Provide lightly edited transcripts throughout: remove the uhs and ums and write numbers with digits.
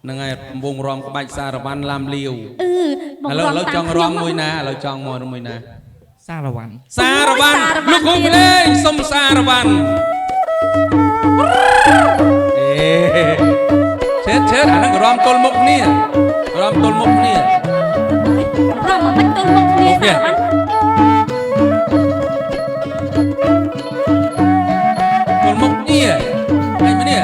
ហ្នឹងហើយវងរំក្បាច់សារវ៉ាន់ឡាំលាវ អឺបង ឥឡូវ រំ ឥឡូវចង់ តាមខ្ញុំ រំមួយណាឥឡូវចង់មកមួយណា សារវ៉ាន់ សារវ៉ាន់លោកគ្រូភ្លេងសុំសារវ៉ាន់អេឆេតឆេតអាហ្នឹងក៏រំទល់មុខគ្នារំទល់មុខគ្នា រំមកបាច់ទល់មុខគ្នាសារវ៉ាន់ ទល់មុខគ្នាហើយម្នេះ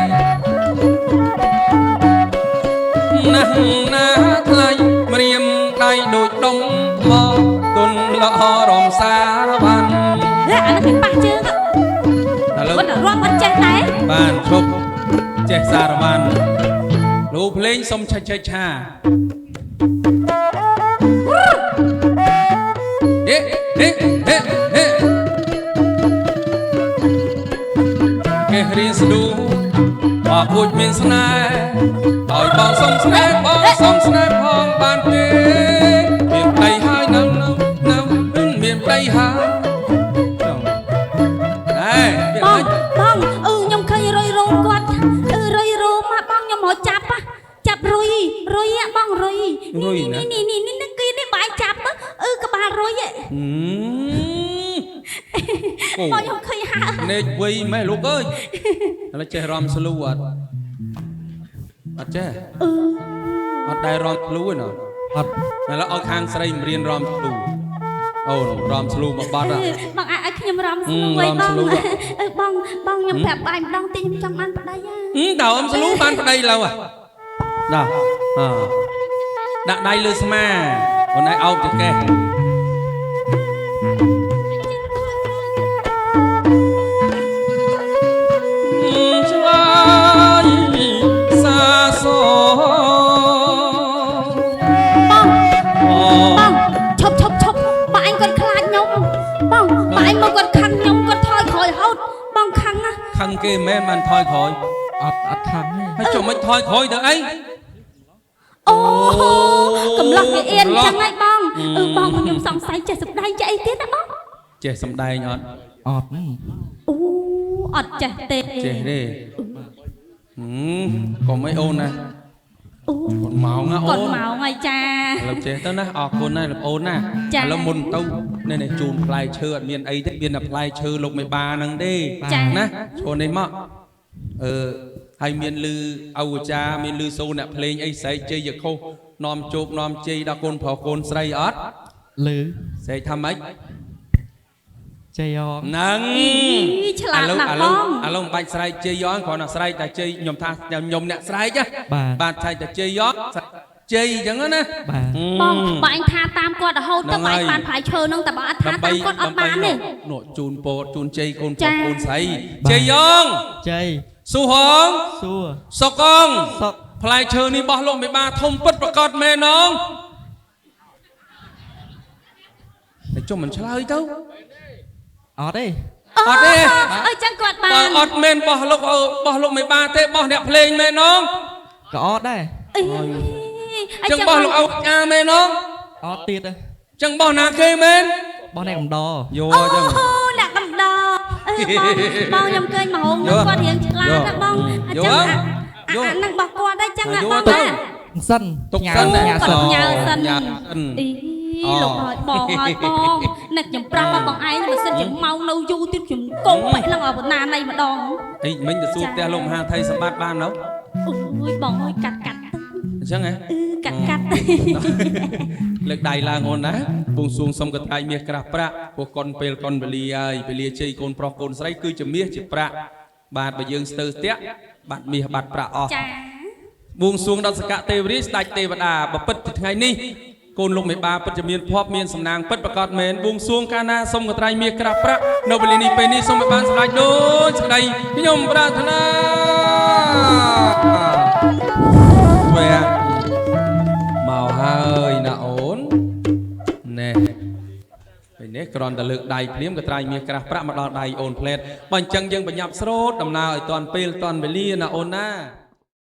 ណាស់ណាថ្លៃម្រាមដៃដូចដុំថ្មទុនល្អរំសារវ៉ាន់ ហេអាហ្នឹងគេប៉ះជើង ឥឡូវ គាត់រំអត់ចេះដែរ បានឈប់ចេះសារវ៉ាន់លោកភ្លេងសុំឆេចឆេចឆាហេហេហេហេគេរៀនស្ដួបបួចមានស្នេហ៍ឲ្យបងសុំស្នេហ៍បងសុំស្នេហ៍ផងបានទេមានប្តីហើយនៅនៅនៅមានប្តីហើយហេវា បង មិន បងអឺខ្ញុំឃើញរុយរោមគាត់អឺរុយរោមមកបងខ្ញុំមកចាប់ហ៎ចាប់រុយរុយហ៎បងរុយនេះនេះនេះនេះនឹងគេនេះបាយចាប់អឺក្បាលរុយហ៎ អូ បងខ្ញុំឃើញហើ នេកវ័យម៉េះលោកអើយឥឡូវចេះរំស្លូអត់អត់ចេះ អឺ អត់ដែររំស្លូទេណ អត់ ឥឡូវឲ្យខាងស្រីមរៀនរំស្លូអូនរំស្លូមកបាត់ហ៎ បងអាចឲ្យខ្ញុំរំស្លូអីបងអឺបងបងខ្ញុំប្រាប់បាយម្ដងតិចខ្ញុំចង់បានប្តីហ៎ តើអមស្លូបានប្តីឡូវហ៎ដល់អដាក់ដៃលើស្មាអូនឯងអោបចង្កេះឆ្លាយសាស បងបងឈប់ឈប់ឈប់បងឯងគាត់ខ្លាចខ្ញុំបងបងឯងមកគាត់ខឹងខ្ញុំគាត់ថយក្រោយហូតបងខឹងណា ខឹងគេមែនបានថយក្រោយ អត់អត់ខឹងទេ ហើយចុះមិនថយក្រោយទៅអី អូកំឡោះគេអៀនចឹងហើយបងអឺបងខ្ញុំសង្ស័យចេះសម្ដែងចេះអីទៀតណាបង ចេះសំដែងអត់ អត់ទេ អូអត់ចេះទេ ចេះទេហឹមកុំអីអូនណា អូ កូនម៉ោងណាអូ គាត់ ន មកហើយចា ឥឡូវចេះទៅណាអរគុណណាលោកអូនណា ចា ឥឡូវមុនទៅនេះនេះជូនផ្លែឈើអត់មានអីទេមានតែផ្លែឈើលោកមេបាហ្នឹងទេ ចា ណាឈរនេះមកអឺហើយមានលឺអវចារ្យមានលឺសូរអ្នកភ្លេងអីស្រែកជ័យខុសនាំជោគនាំជ័យដល់កូនប្រុសកូនស្រីអត់ លឺ ស្រែកថាម៉េច ជ័យអង ហ្នឹង អីឆ្លាតណាស់ ឥឡូវ បង ឥឡូវមិនបាច់ស្រែកជ័យយ៉ងគ្រាន់តែស្រែកតែជ័យខ្ញុំថាខ្ញុំអ្នកស្រែកណា បាទ បាទស្រែកតែជ័យយ៉ងស្រែកជ័យអញ្ចឹងណា បាទ បងបងឯងថាតាមគាត់រហូតទៅ ហ្នឹងហើយ បងឯងបានផ្លែឈើហ្នឹងតែបងអត់ថាតាមគាត់អត់បានទេ នោះជូនពោតជូនជ័យកូនប្រុ ចា សកូនស្រីជ័យយ៉ង ជ័យ ស៊ូហង សួរ សុកង សុក ផ្លែឈើនេះបោះលោកមេបាធំពិតប្រកបមែនងតែចុះមិនឆ្លើយទៅ អត់ទេ អត់ទេ អើចឹងគាត់បា បើ ន អត់មែនបោះលោកបោះលោកមេបាទេបោះអ្នកភ្លេងមែនង ក៏អត់ដែរ អី ចឹងបោះលោកអោអាមែនង អត់ទៀតទេ ចឹងបោះណាគេមែន បោះអ្នកកំដរ យោ អូ ចឹង អ្នកកំដរអឺបងបងខ្ញុំឃើញមហោង យោ គាត់រៀងឆ្លាតណាបងអញ្ចឹង យោ អា យោ អាហ្នឹងរបស់គាត់ដែរចឹងណា យោទៅ បងណា សិន ទុកសិន ញ៉ា គាត់ សិន ញ៉ាសិន ញ៉ាសិន អី អូ លោកហើយបងហើយបងនឹកខ្ញុំប្រាប់មកបងឯងបើសិនជាម៉ោងនៅយូរទៀតខ្ញុំកុំបែកឡើងឲ្យណាណៃម្ដង អីមិញទៅសួរផ្ទះលោកមហាថៃសម្បត្តិបាននៅ អូយបងអើយកាត់កាត់ទៅ អញ្ចឹងហ៎ អឺកាត់កាត់ លើកដៃឡើងអូនណាពងសួងសុំកត្រៃមាសក្រាស់ប្រាក់ពួកកុនពេលកុនវេលាហើយវេលាជ័យកូនប្រុសកូនស្រីគឺជាមាសជាប្រាក់បាទបើយើងស្ទើស្ទាក់បាត់មាសបាត់ប្រាក់អស់ ចា បួងសួងដល់សកទេវរាជស្ដេចទេវតាបពិតជាថ្ងៃនេះកូនលោកមេបាពិតជាមានភ័ព្វមានសំណាងពិតប្រកបមែនបួងសួងកាលណាសុំកត្រៃមាសក្រាស់ប្រាក់នៅវេលានេះពេលនេះសូមឲ្យបានសម្រេចដូចសេចក្តីខ្ញុំប្រាថ្នាវែមកហើយណាអូនណែពេលនេះគ្រាន់តែលើកដៃភ្លាមកត្រៃមាសក្រាស់ប្រាក់មកដល់ដៃអូនផ្លែតបើអញ្ចឹងយើងបញ្ញាប់ស្រូតដំណើរឲ្យតាន់ពេលតាន់វេលាណាអូនណា